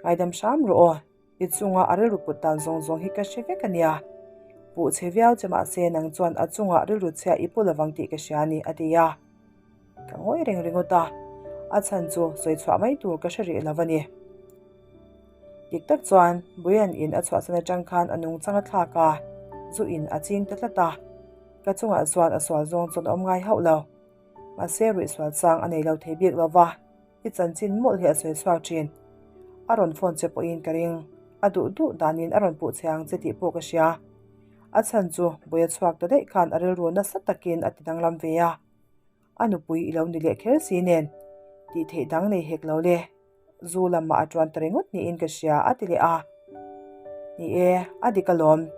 Ngaidam hram rawh aw, i chunga a rilru put dan zawng zawng hi ka hre vek a nia. Puh chhe viau che mahse nang chuan a chunga rilru chhia i pu lovang tih ka hria a ni, a ti a. Ka ngawi reng ringawt a, a chhan chu sawi chhuah mai tur ka hre rih lo a ni. Dik tak chuan Buian in a chhuahsan atang khan a nungchang a thlak a, zu in a ching ta tlat a. Ka chungah chuan a sual zawng chuan a awm ngai hauh lo. Mahse ruihsual chang a nei lo thei bik lo va, i chanchin mawlh hi a sawi chhuak thin. A rawn phone che pawhin ka ring, a duh duh danin a rawn puh che ang che tih pawh ka hria. A chhan chu Buia chhuak ta daih khan a rilru nasa takin a ti danglam ve a. A nupui i lo ni leh kher si nen, tih theih dang nei hek lo le. Zu lamah a tuan ta ringawt niin ka hria a ti leh a. Ni e, a dik alawm.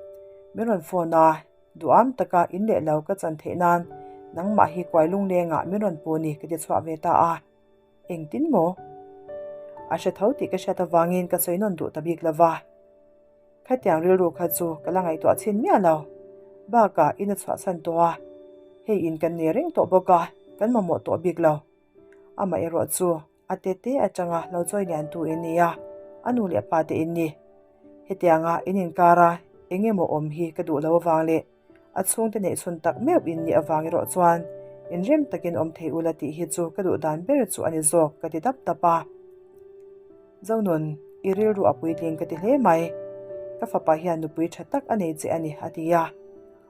Min rawn phone a, duham taka in leh lo ka chan theih nan nangmah hi kuai lunglengah min rawn pu ni ka ti chhuah ve ta a. Engtin maw? A hre tho tih ka hriat avangin ka sawi nawn duh ta bik lo va. Khatiang rilru kha chu ka la ngaihtuah chhin miah lo. Bakah in a chhuahsan tawh a, hei in kan nei reng tawh bawk a, kan mamawh tawh bik lo. Amaherawh chu A tete atanga lo chawi liantu in ni a, a nu leh pa te in ni. Hetianga in inkara eng emaw awm hi ka duh lo avang leh a chhungte neih chhun tak meuh in nih avang erawh chuan inrem takin awm thei ula tih hi chu ka duh dan ber chu a ni zawk ka ti dap dap a. Zonun, i rilru a puitling ka ti hle mai. Ka fapa hian nupui tha tak a nei che a ni a ti a.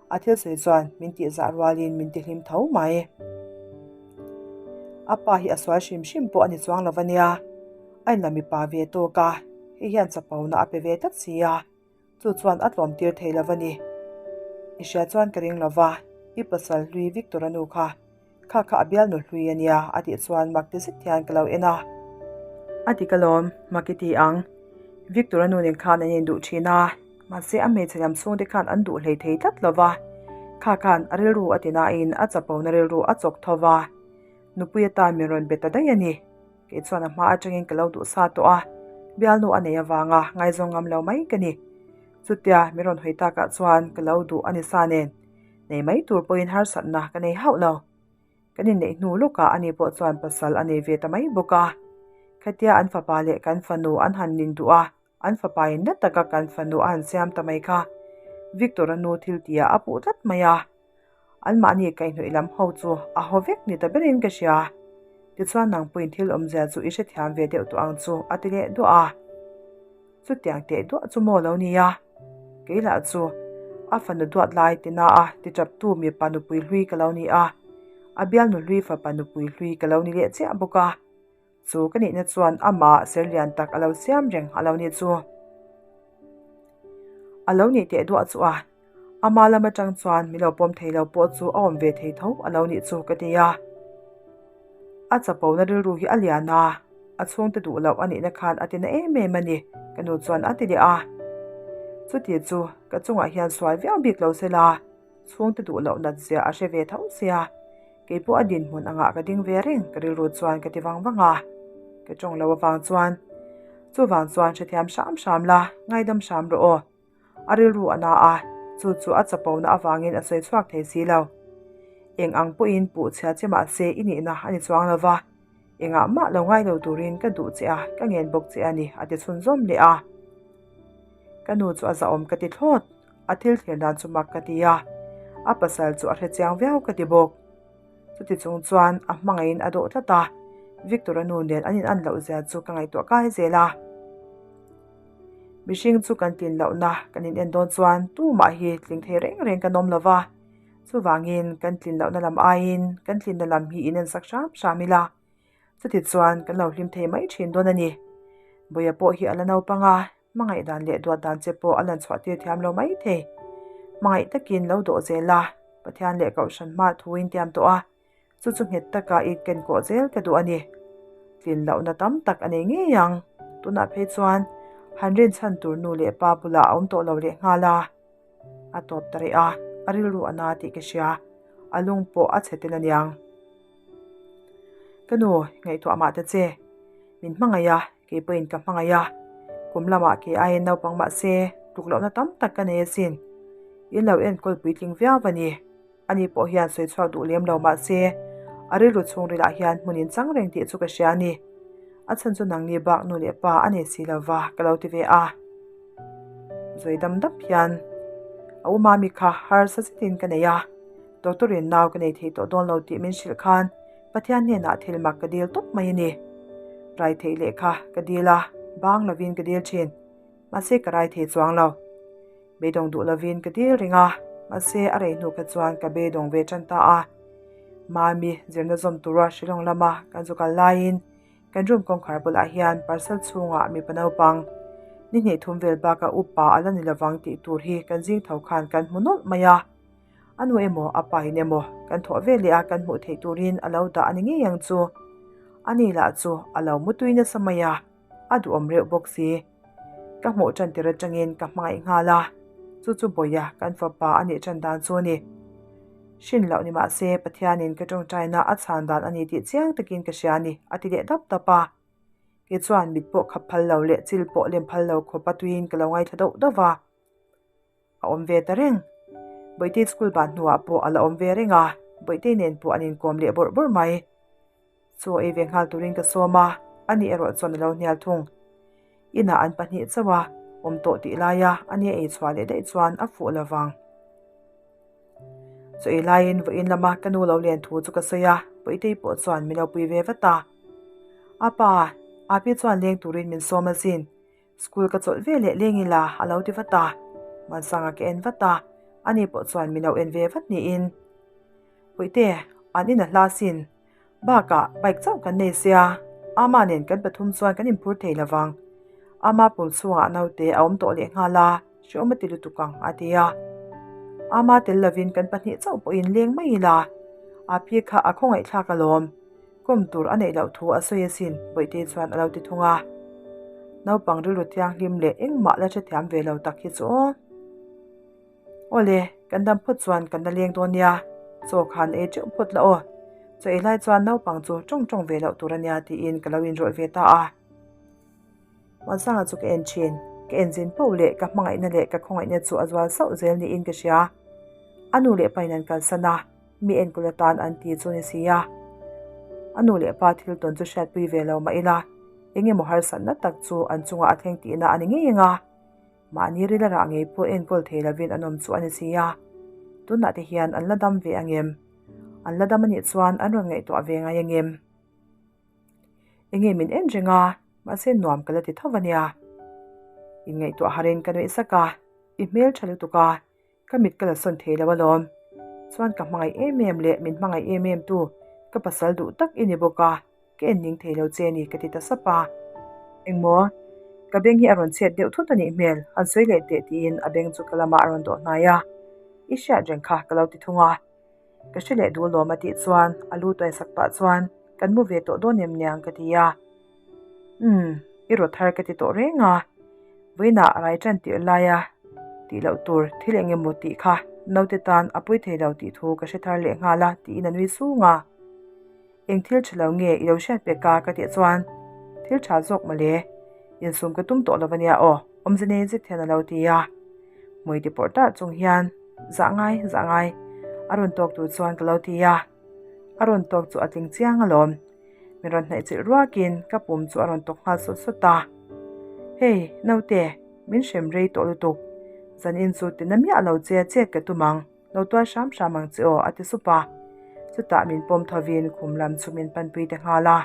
A thil sawi chuan min tih zah rualin min ti hlim tho mai. A pa hi a sual hrim hrim pawh a ni chuang lo a nia. A inla mipa ve tawk a, hei hian chapona a pe ve tlat si a, chu chuan a tlawm tir thei lo a ni. I hria chuan ka ring lo va, i pasal hlui Victor-a nu kha Kha kha a bialnu hlui a nia a tih chuan mak ti zet hian ka lo en a. A dik alawm, mak i ti ang. Victor-a nu nen khan an induh thin a, mahse a hmeichhe lam chhungte khan an duh hlei thei tlat lo va. Kha khan a rilru a ti nain a chapona rilru a chawk tho va. Nupui atan min rawn be ta daih a ni. Kei chuan a hma atangin ka lo duh sa tawh a, bialnu a nei avanga ngaizawng ngam lo mai ka ni. Chutia min rawn hawi takah chuan ka lo duh a ni sa nen. Nei mai tur pawhin harsatna ka nei hauh lo. Kan inneih hnu lawkah ani pawh chuan pasal a nei ve ta mai bawk a. Khatia an fapa leh kan fanu an han nin duh a, an fapain na taka kan fanu a han siam ta mai kha Victor-a nu thil tihah a puh tlat mai a. Anmahni kaihhnawih lam ho chu a haw vek ni ta berin ka hria. Tichuan nang pawhin thil awmzia chu i hrethiam ve deuh tawh ang chu a ti leh duah a. Chutiang teh duah chu maw lo nia? Kei lah chu a fanu duat lai ti na a ti chaptu mipa nupui hlui ka lo ni a, a bialnu hlui fapa nupui hlui ka lo ni leh chiah bawk a. Chu ka nihna chuan amah ser lian tak a lo siam reng a lo ni chu. A lo nih teh duah chu a, ama lam atang chuan min lo pawm thei lo pawh chu a awm ve thei tho a lo nih chu ka ti a. A chapona rilru hi a lian a, a chhungte duh loh a nihna khan a ti na em em a ni, ka nu chuan a ti leh a. Chuti chu ka chungah hian sual viau bik lo se la, chhungte duh loh nat zia a hre ve tho sia, kei pawh a dinhmun angah ka ding ve reng ka rilru chuan ka ti vang vang a. Ka tawng lo avang chuan, Chuvang chuan hrethiam hram hram la, ngaidam hram rawh aw. A rilru a na a, chu chu a chapona avangin a sawi chhuak thei si lo. Eng ang pawhin puh chhia che mah se i nihna a ni chuang lo va, engah mah lo ngai lo turin ka duh che a, ka ngen bawk che a ni, a ti chhunzawm leh a. Ka nu chu a zahawm ka ti thlawt, a thil thlir dan chu mak ka ti a, a pasal chu a hre chiang viau ka ti bawk. Chuti chung chuan a hmangaihin a dawh tlat a, Victor-a nu nen an in an loh zia chu ka ngaihtuah kai zel a. Mihring chu kan tlin lohna kan in en dawn chuan tumah hi tling thei reng reng kan awm lo va, chuvangin kan tlin lohna lam aiin kan tlinna lam hi in en sak hram hram ila, chuti chuan kan lo hlim thei mai thin dawn a ni. Bawia pawh hi a la naupang a, hmangaih dan leh duat dan che pawh a lan chhuah tir thiam lo mai thei. Hmangaih takin lo dawh zel a. Pathian leh Kohhran hma thu in tiam tawh a, chu chu nghet taka i ken kawh zel ka duh a ni. Tlin lohna tam tak a nei ngei ang. Tunah phei chuan han rinchhan tur nu leh pa bulah a awm tawh lo leh nghal a. A tawp ta rih a, a rilru a na tih ka hria. A lung pawh a chhe tel aniang. Ka nu, ngaihtuah mah ta che. Min hmangaih a, kei pawhin ka hmangaih a. Kum lamah kei aiin naupang mah se, tluk lohna tam tak ka nei asin. In lo enkawl puitling viau a ni. Ani pawh hian sawi chhuak duh lem lo mah se, a rilru chhungrilah hian hmun in chang reng tih chu ka hria a ni. A chhan chu nangni bak nu leh pa a nei si lo va ka lo ti ve a. Zawi dam dap hian a u mami kha harsa zetin ka nei a, doctor in nau ka nei thei tawh dawn lo tih min hrilh khan Pathian hnenah thil mak ka dil tawp mai a ni. Rai theih leh kha ka dil a, bang lovin ka dil thin. Mahse ka rai thei chuang lo. Beidawng duh lovin ka dil reng a, mahse a rei hnu kha chuan ka beidawng ve tan ta a. Mami zirna zawm tura Shillong lama kan zu kal laiin kan room kawngkhar bulah hian parcel chhungah mipa naupang ni hnih thum vel baka upa a la ni lovang tih tur hi kan zing tho khan kan hmu nawlh mai a. A nu emaw a pa in emaw kan thawh ve leh a kan hmuh theih turin a lo dah a ni ngei ang chu. Ani lah chu a lo mutui nasa mai a. A duhawm reuh bawk si. Ka hmuh tan tir atangin ka hmangaih nghal a, chu chu Bawia kan fapa a nih tan dan chu a ni. Hrin loh ni mah se Pathianin ka tawngtaina a chhan dan a ni tih chiang takin ka hria a ni, a ti leh dap dap a. Kei chuan mit pawh khap phal lo leh chil pawh lem phal lo khawp a tuiin ka lo ngaithla deuh deuh va. A awm ve ta reng. Bawihte school ban hnuah pawh a la awm ve reng a, Bawihte nen pawh an inkawm leh bawrh bawrh mai. Chaw ei ve nghal turin ka sawm a, ani erawh chuan a lo hnial thung. Inah an pahnih chauh a, awm tawh tih laia ani a ei chhuah leh daih chuan a fuh lo vang. Chaw ei laiin vawiin lama ka nu lo len thu chu ka sawi a, Bawihte pawh chuan min lo pui ve vat a. A pa, Api chuan leng turin min sawm asin. School ka chawlh ve leh leng ila a lo ti vat a, Muansanga ka en vat a, ani pawh chuan min lo en ve vat niin. Puihte, an in a hla sin, bakah bike chauh kan nei sia, Ama nen kan pathum chuan kan inphur thei lo vang. Ama pum chhungah naute a awm tawh leh nghal a, hreawm a ti lutuk ang a ti a. Ama tel lovin kan pahnih chauh pawhin leng mai ila, Api kha a khawngaihthlak alawm. Kawm tur a neih loh thu a sawi asin, Bawihtei chuan a lo ti thung a. Naupang rilru thianghlim leh engmah la hrethiam ve lo tak hi chu aw. Awle, kan dam phawt chuan kan la leng dawn nia, chaw khan ei teuh phawt la aw. Chaw ei lai chuan naupang chu tawng tawng ve loh tur a nia tiin ka lo inrawlh ve ta a. Muansanga chu ka en thin, ka en zin poh leh ka hmangaihna leh ka khawngaihna chu a zual sauh zel niin ka hria. A nu leh pain an kalsan a. Mi enkawl atan an ti chu ni si a, a nu leh pa thil tawn chu hriatpui ve lo mah ila, eng emaw harsatna tak chu an chungah a thleng tihna a ni ngei ang a, mahni rila rah ngei pawh enkawl thei lovin an awm chu a ni si a, tunah te hian an la dam ve ang em? An la dam a nih chuan an rawn ngaihtuah ve ngai ang em? Enge min en reng a, mahse nuam ka la ti tho a nia. Inngaihtuah harin ka nuih sak a, i hmel tha lutuk a, Ka mit ka la sawn thei lo alawm. Chuan ka hmangaih em em leh min hmangaih em em tu ka pasal duh tak i ni bawk a, ka en ning thei lo che ni ka ti ta sap a. Engmaw? Ka beng hi a rawn chhet deuh thut a nih hmel, han sawi leh teh tiin a beng chu ka lamah a rawn dawh hnai a. I hriat reng kha ka lo ti thung a. Ka hre leh duh lawm a tih chuan a lu tuai sak pah chuan kan mu ve tawh dawn em niang ka ti a. Umm, i rawt har ka ti tawh reng a, vawiinah rai tan tirh laia tih loh tur thil eng emaw tih kha naute tan a pui thei lo tih thu ka hre thar leh nghal a tiin a nui sung a. Eng thil tha lo nge i lo hriat pek a ka tih chuan thil tha zawk mawle, insum ka tum tawh lo ania aw, awmze nei zet hian a lo ti a. Hmui ti pawrh tarh chung hian zah ngai zah ngai a rawn tawk tur chuan ka lo ti a, a rawn tawk chu a tling chiang alawm. Min rawn hnaih chilh ruakin ka pum chu a rawn tawk nghal sawt sawt a. Hei, naute, min hrem rei tawh lutuk. Zanin chu tina miah lo che chet ka tum ang, lo tuar hram hram ang che aw a ti sup a. Chutah min pawm thovin khum lam chu min panpui ta nghal a.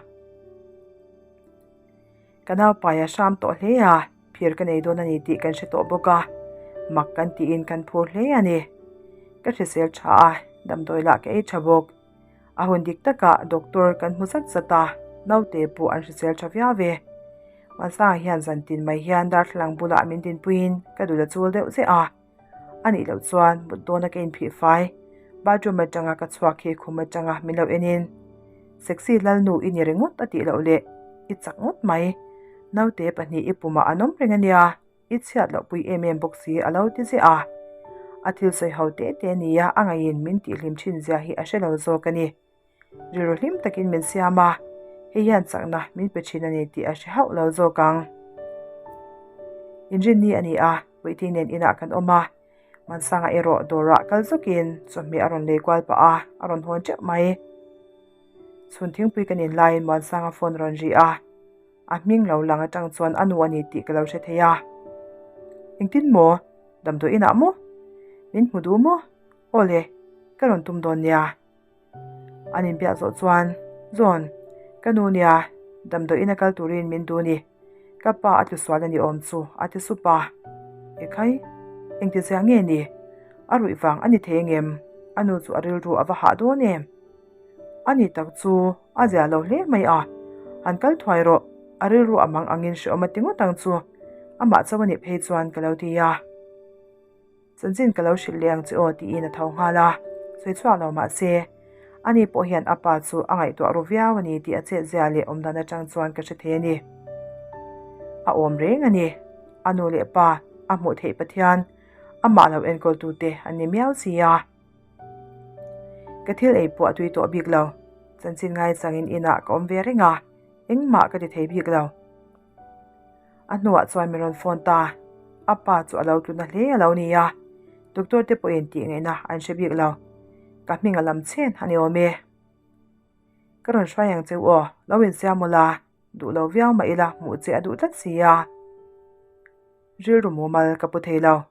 Ka naupai a hram tawh hle a, phir ka nei dawn a ni tih kan hre tawh bawk a, mak kan tiin kan phur hle a ni. Ka hrisel tha a, damdawi lah ka ei tha bawk. A hun dik takah doctor kan hmu zat zat a, naute pawh an hrisel tha viau ve. Mahsanga hian zan tin mai hian darthlalang bulah min dinpuiin ka dul a chul deuh zeh a, a nih loh chuan mut dawna ka inphih fai. Bathroom atanga ka chhuak hi khum atanga min lo enin, Sexy lalnu i ni ringawt a tih loh leh i chak ngawt mai. Naute pahnih i pumah an awm reng ania, i chhiat loh pui em em bawk si a lo ti ziah a. A thil sawi ho te te nia a ngaiin min tihhlim thin zia hi a hre lo zawk a ni. Rilru hlim takin min siam a, hei hian chakna min pe thin a ni tih a hre hauh lo zawk ang. Inrinni a ni a, Puiting nen inah kan awm a, Mansanga erawh dawrah kal zawkin chawhmeh a rawn lei kual pah a, a rawn hawn teuh mai. Chhun thingpui kan in laiin Muansanga phone a rawn ri a, a hming lo lang atang chuan a nu a ni tih ka lo hre thei a. Engtin maw? Damdawi inah maw? Min hmu duh maw? Aw le, ka rawn tum dawn nia. An inbiak zawh chuan, Zawn, ka nu nia, damdawi ina kal turin min duh ni. Ka pa a tlu sual a ni awm chu, a ti sup a. Ekhai, engti zia nge ni? A ruih vang a ni thei engem? A nu chu a rilru a va hah dawn em? A ni tak chu a zia lo hle mai a, han kal thuai rawh, a rilru a mang angin hreawm a ti ngawt ang chu, amah chauh a nih phei chuan ka lo ti a. Chanchin ka lo hrilh leh ang che aw tiin a tho nghal a, sawi chhuak lo mah se, ani pawh hian a pa chu a ngaihtuah ru viau a ni tih a chet zia leh awm dan atang chuan ka hre thei a ni. A awm reng a ni. A nu leh pa, a hmuh theih Pathian, amah lo enkawltute an ni miau si a. Ka thil ei pawh a tui tawh bik lo. Chanchin ngaichangin inah ka awm ve reng a, engmah ka ti thei bik lo. A hnuah chuan min rawn phone ta. A pa chu a lo tluna hle a lo ni a, doctor te pawhin tih ngaihna an hre bik lo. Ka hming a lam chen a ni awm e. Ka rawn hruai ang cheu aw, lo insiam ula, duh lo viau mah ila hmuh che a duh tlat si a. Rilru mumal ka pu thei lo.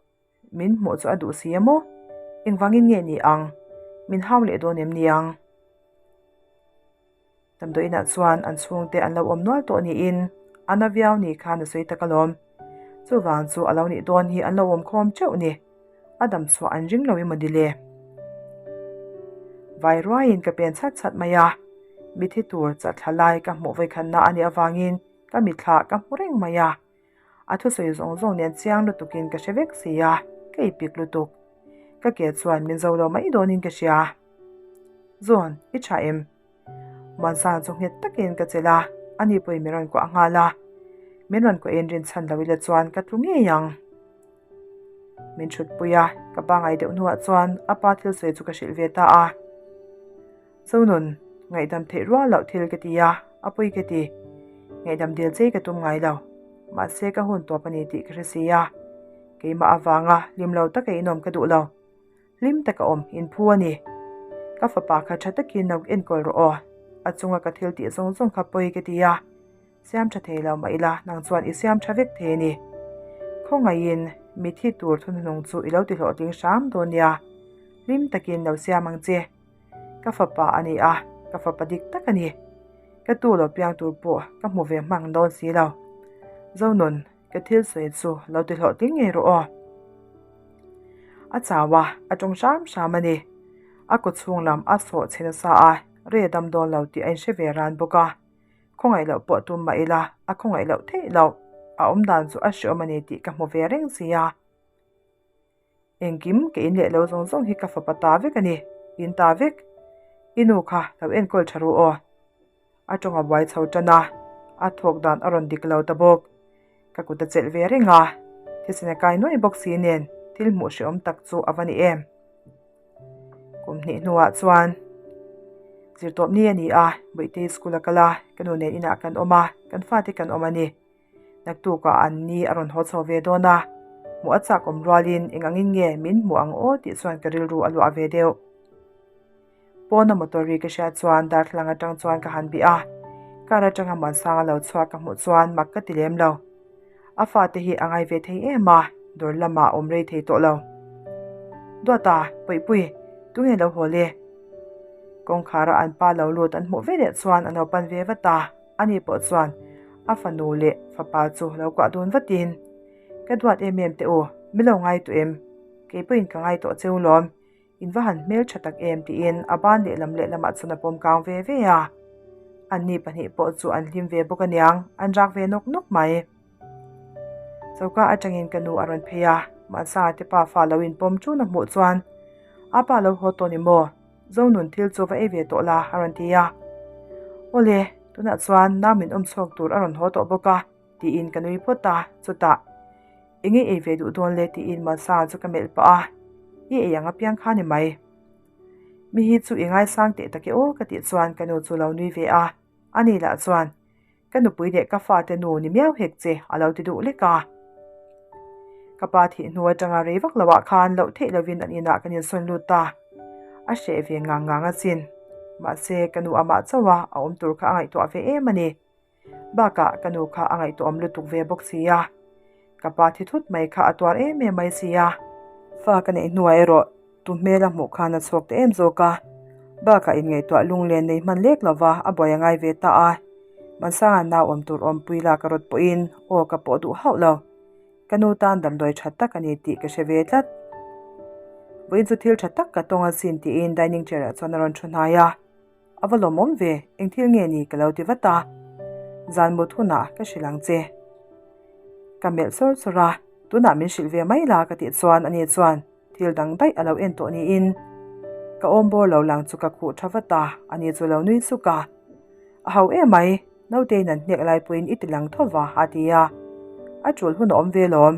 Min hmuh chu a duh si a maw? Engvangin nge ni ang? Min hau leh dawn em ni ang? Damdawiinah chuan an chhungte an lo awm nual tawh niin a na viau ni khan a sawi tak alawm. Chuvang chu a lo nih dawn hi an lo awm khawm teuh ni. A dam chhuah an ring lo emaw ni le? Vai ruaiin ka pen chhat chhat mai a, mithi tur chatthla lai ka hmuh vawikhatna a nih avangin ka mithla ka hmu reng mai a. A thusawi zawng zawng nen chiang lutukin ka hre vek si a, ka ipik lutuk. Ka ke chuan min zo lo mai dawnin ka hria. Zawn, i tha em? Muansang chu nghet takin ka chelh a, ani pawhin min rawn kuah nghal a. Min rawn kuahin rinchhan lo ila chuan ka tlu ngei ang. Min thutpui a, ka pangai deuh hnuah chuan a pa thil sawi chu ka hrilh ve ta a. Zonun, ngaihdam theih rual loh thil ka ti a, a pawi ka ti. Ngaihdam dil chei ka tum ngai lo. Mahse ka hun tawp a ni tih ka hre si a. Keimah avanga hlim lo taka inawm ka duh lo. Hlim taka awm inphu a ni. Ka fapa kha tha takin lo enkawl rawh aw. A chunga ka thil tih zawng zawng kha pawi ka ti a. Siam tha thei lo mah ila nang chuan i siam tha vek thei a ni. Khawngaihin mithi tur thunhnung chu i lo ti hlawhtling hram dawn nia. Hlim takin lo siam ang che. Ka fapa a ni a, ka fapa dik tak a ni. Ka tu lo piang tur pawh ka hmu ve hmang dawn si lo. Zonun, ka thil sawi chu lo ti hlawhtling ngei rawh aw. A chau a, a tawng hram hram a ni. A kaw chhung lam a sawh chhe nasa a, rei a dam dawn lo tih a inhre ve ran bawk a. Khawngaih loh pawh tum mah ila, a khawngaih loh theih loh. A awmdan chu a hreawm a ni tih ka hmu ve reng si a. Engkim ka in leh lo zawng zawng hi ka fapa ta vek a ni, in ta vek. I nu kha lo enkawl tha ru aw. A tawng a buai chho tan a, a thawk dan a rawn dik lo ta bawk. Ka kut a chelh ve reng a, thisen a kai nuai bawk si nen thil hmuh hrehawm tak chu a va ni em. Kum hnih hnuah chuan zirtawp ni a ni a, Bawihtei school a kal a, ka nu nen inah kan awm a, kan fate kan awm a ni. Naktukah an ni a rawn haw chho ve dawn a, hmuh a chak awm rualin eng angin nge min hmuh ang aw tih chuan ka rilru a luah ve deuh. Pawna motor ri ka hriat chuan darthlalang atang chuan ka han bih a, car atanga Muansanga lo chhuak ka hmuh chuan mak ka ti lem lo. A fate hi a ngai ve thei em a, dawr lamah a awm rei thei tawh lo. Duata, Puipui, tunge lo haw le? Kawngkhara an pa lo lut an hmuh veleh chuan a lo pan ve vat a. Ani pawh chuan a fanu leh fapa chu lo kuah dun vatin, Ka duat em em teh u, mi lo ngai tawh em? Kei pawhin ka ngai tawh cheu lawm, in va han hmel tha tak em tiin a ban lehlam lehlamah chuan a pawm kang ve ve a. Anni pahnih pawh chu an hlim ve bawk aniang, an rak ve nawk nawk mai. Choka atangin ka nu a rawn phei a, Mahsanga te pa fa lo inpawm tun a hmuh chuan. Apa lo haw tawh ni maw? Zonun thil chu va ei ve tawh la a rawn ti a. Awle, tunah chuan nau min awm chhuak tur a rawn haw tawh bawk a tiin ka nui phawt a, chutah eng nge ei ve duh dawn le tiin Malsanga chu ka melh pah a, I ei ang apiang kha ni mai. Mi hi chu i ngaisang teh tak e aw ka tih chuan ka nu chu lo nui ve a, ani lah chuan Ka nupui leh ka fate nu ni miau hek che a lo ti duh lek a. Ka pa thih hnu atanga rei vak loah khan loh theih lovin an inah kan insawn lut ta. A hreh ve ngang ngang asin. Mahse, ka nu amah chauh a a awm tur kha a ngaihtuah ve em a ni. Bakah ka nu kha a ngaihtuahawm lutuk ve bawk si a. Ka pa thi thut mai kha a tuar em em mai si a. Fa ka neih hnuah erawh tu hmel a hmuh khan a chhuak ta em zawk a. Bakah inngaihtuah lunglen nei hman lek lova a buai a ngai ve ta a. Mansanga nau awm tur awmpui lak a rawt pawhin aw ka pawh duh hauh lo. Ka nu tan damdawi tha tak a ni tih ka hre ve tlat. Vawiin chu thil tha tak ka tawng asin tiin dining chair ah chuan a rawn thu hnai a. A va lawmawm ve, eng thil nge ni ka lo ti vat a. Zan mut hunah ka hrilh ang che. Ka melh sawr sawr a, tunah min hrilh ve mai la ka tih chuan ani chuan thil dang daih a lo en tawh niin ka awm bawr lo lang chu ka khuh tha vat a, ani chu lo nui suk a. A ho em mai, nauteiin an hnek lai pawhin i ti lang tho va a ti a. A tul hun a awm ve lawm,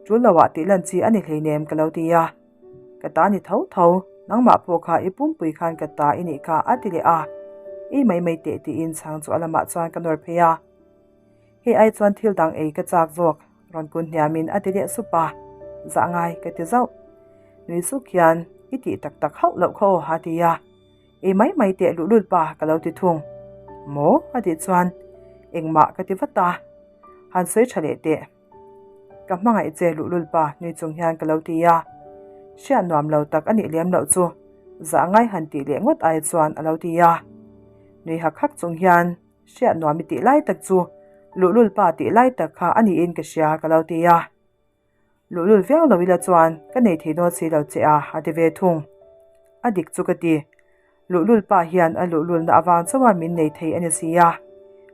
tul loah tih lan chi a ni hleinem ka lo ti a. Ka ta ni tho tho, nangmah pawh kha i pumpui khan ka ta i nih kha a ti leh a, ei mai mai teh tiin chhang chu a lamah chuan ka nawr phei a. Hei ai chuan thil dang ei ka chak zawk, rawn kun hniamin a ti leh sup a, zah ngai ka ti zauh. Nui suk hian i tih tak tak hauh loh kha aw a ti a, ei mai mai teh luhlul pa ka lo ti thung. Maw? a tih chuan engmah ka ti vat a, han sawi tha leh teh. Ka hmangaih che luhlul pa nui chung hian ka lo ti a, hriat nuam lo tak a nih lem loh chu zah ngai han tih leh ngawt ai chuan a lo ti a. Nui hak hak chung hian hriat nuam i tih lai tak chu luhlul pa tih lai tak kha a niin ka hria ka lo ti a. Luhlul viau lo ila chuan ka nei thei dawn si lo che a a ti ve thung. A dik chu ka ti. Luhlul pa hian a luhlulna avang chauha min nei thei a ni si a.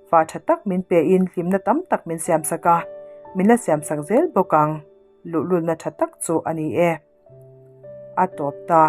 Fa tha tak min pein hlimna tam tak min siamsak a, min la siamsak zel bawk ang. Luhlulna tha tak chu a ni e. A tawp ta.